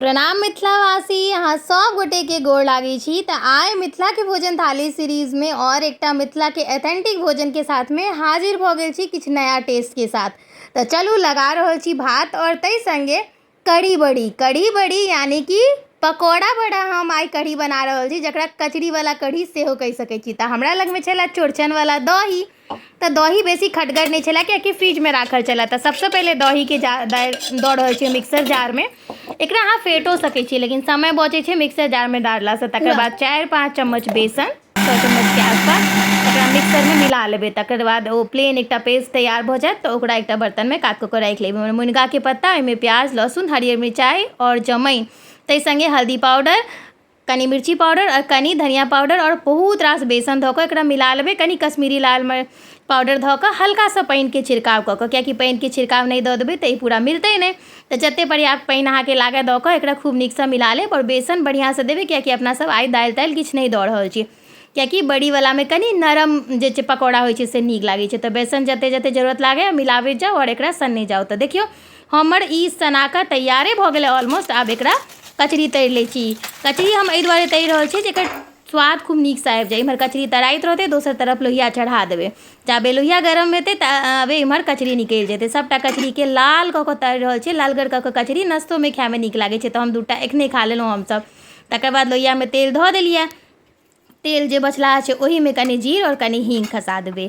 प्रणाम मिथिलावासी, अहाँ सब गोटे के गोर लागै छी। तऽ आइ मिथिला के भोजन थाली सीरीज में और एकटा मिथिला के ऑथेंटिक भोजन के साथ में हाजिर भऽ गेल छी किछु नया टेस्ट के साथ। तऽ चलू लगा रहल छी भात और ताहि संगे कढ़ी बड़ी। कढ़ी बड़ी यानी कि पकौड़ा बड़ा हम आइ कढ़ी बना रहल छी, जकरा कचरी वाला कढ़ी सेहो कहि सकै छी। तऽ हमरा लगमे छलै चौरचन वाला दही, तऽ दही बेसी खटगर नहि छलै कियाकि फ्रिजमे राखल छलै। तऽ सबसँ पहिले दहीके जा दऽ रहल छियै मिक्सर जारमे। एकरा अहाँ फेटो सकै छियै, लेकिन समय बचै छै मिक्सर जारमे डाललासँ। तकर बाद 4-5 चम्मच बेसन, 6 चम्मचके आसपास, तकरा मिक्सरमे मिला लेबै। तकर बाद ओ प्लेन एकटा पेस्ट तैयार भऽ जायत, तऽ ओकरा एकटा बर्तनमे कात कऽ कऽ राखि लेबै। मुनगाके पत्ता, ओहिमे प्याज, लहसुन, हरियर मिरचाइ आओर जमाइन, ताहि सङ्गे हल्दी पाउडर, कनि मिर्ची पाउडर आओर कनि धनिया पाउडर आओर बहुत रास बेसन धऽ कऽ एकरा मिला लेबै। कनि कश्मीरी लाल पाउडर धऽ कऽ हल्कासँ पानिके छिड़काव कऽ कऽ, कियाकि पानिके छिड़काव नहि दऽ देबै तऽ ई पूरा मिलतै नहि। तऽ जतेक पर्याप्त पानि अहाँके लागए दऽ कऽ एकरा खूब नीकसँ मिला लेब आओर बेसन बढ़िआँसँ देबै, कियाकि अपना सब आइ दालि तालि किछु नहि दऽ रहल छी, कियाकि बड़ीवलामे कनि नरम जे छै पकौड़ा होइ छै से नीक लागै छै। तऽ बेसन जतेक जतेक जरूरत लागै मिलाबैत जाउ आओर एकरा सनने जाउ। तऽ देखियौ, हमर ई सनाकऽ तैयारे भऽ गेलै ऑलमोस्ट। आब एकरा कचरी तरि लै छी। कचरी हम एहि दुआरे तरि रहल छी जे एकर स्वाद खूब नीकसँ आबि जाय। इम्हर कचरी तराइत रहतै, दोसर तरफ लोहिया चढ़ा देबै। जाबे लोहिया गरम हेतै ताबे इम्हर कचरी निकलि जेतै। सभटा कचरीके लाल कऽ कऽ तरि रहल छी। लालगर कऽ कऽ कचरी नाश्तोमे खायमे नीक लागै छै, तऽ हम 2टा एखने खा लेलहुँ हमसभ। तकर बाद लोहियामे तेल धऽ देलियै। तेल जे बचलाहा छै ओहिमे कनि जीर आओर कनि हींग खसा देबै।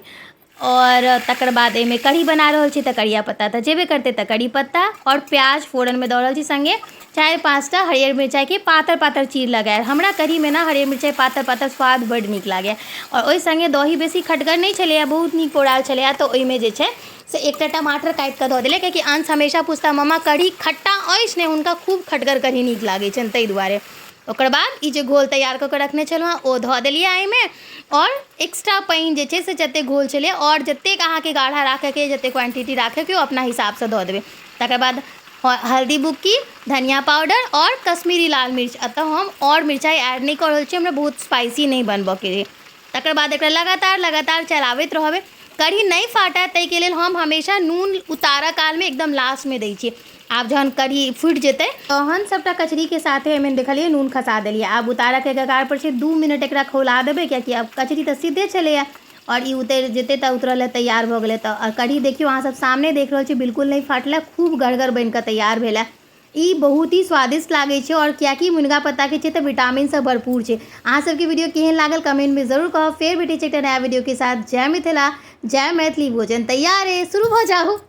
आओर तकर बाद एहिमे कढ़ी बना रहल छी, तऽ करिया पत्ता तऽ जेबे करतै, तऽ करी पत्ता आओर प्याज फोरनमे दऽ रहल छी। सङ्गे 4-5टा हरियर मिरचाइके पातर पातर चीर लगायल। हमरा कढ़ीमे ने हरियर मिरचाइ पातर पातर स्वाद बड्ड नीक लागैए। आओर ओहि सङ्गे दही बेसी खटगर नहि छलैए, बहुत नीक पौरायल छलैए। तऽ ओहिमे जे छै से एकटा टमाटर काटि कऽ दऽ देलियै, कियाकि अंश हमेशा पुछता, मम्मा कढ़ी खट्टा अछि ने? हुनका खूब खटगर कढ़ी नीक लागै छनि ताहि दुआरे। ओकर बाद ई जे घोल तैयार कऽ कऽ रखने छलहुँ हँ, ओ धऽ देलियै एहिमे आओर एक्स्ट्रा पानि जे छै से जतेक घोल छलै आओर जतेक अहाँके गाढ़ा राखैके, जतेक क्वान्टिटी राखैके, ओ अपना हिसाबसँ दऽ देबै। तकर बाद हल्दी बुक्की, धनिया पाउडर आओर कश्मीरी लाल मिर्च। एतऽ हम आओर मिरचाइ ऐड नहि कऽ रहल छी, हमरा बहुत स्पाइसी नहि बनबऽके रहै। तकर बाद एकरा लगातार लगातार चलाबैत रहबै। कढ़ी नहि फाटय ताहिके लेल हम हमेशा नून उतारऽ कालमे एकदम लास्टमे दै छियै। आब जहन कढ़ी फुटि जेतै तहन सभटा कचरीके साथे एहिमे देखलियै नून खसा देलियै। आब उतारऽके कगारपर छै, 2 मिनट एकरा खौला देबै, कियाकि आब कचरी तऽ सिद्धे छलैए आओर ई उतरि जेतै, तऽ उतरऽ लए तैयार भऽ गेलै। तऽ कढ़ी देखियौ, अहाँ सब सामने देख रहल छी, बिल्कुल नहि फाटलै, खूब गढ़गर बनि कऽ तैयार भेलै। ई बहुत ही स्वादिष्ट लागै छै आओर कियाकि मुनगा पत्ताके छै तऽ विटामिनसँ भरपूर छै। अहाँ सबके वीडियो केहन लागल कमेंटमे जरूर कहब। फेर भेटै छै एकटा नया वीडियोके साथ। जय मिथिला, जय मैथिली। भोजन तैयार अइ, शुरू भऽ जाउ।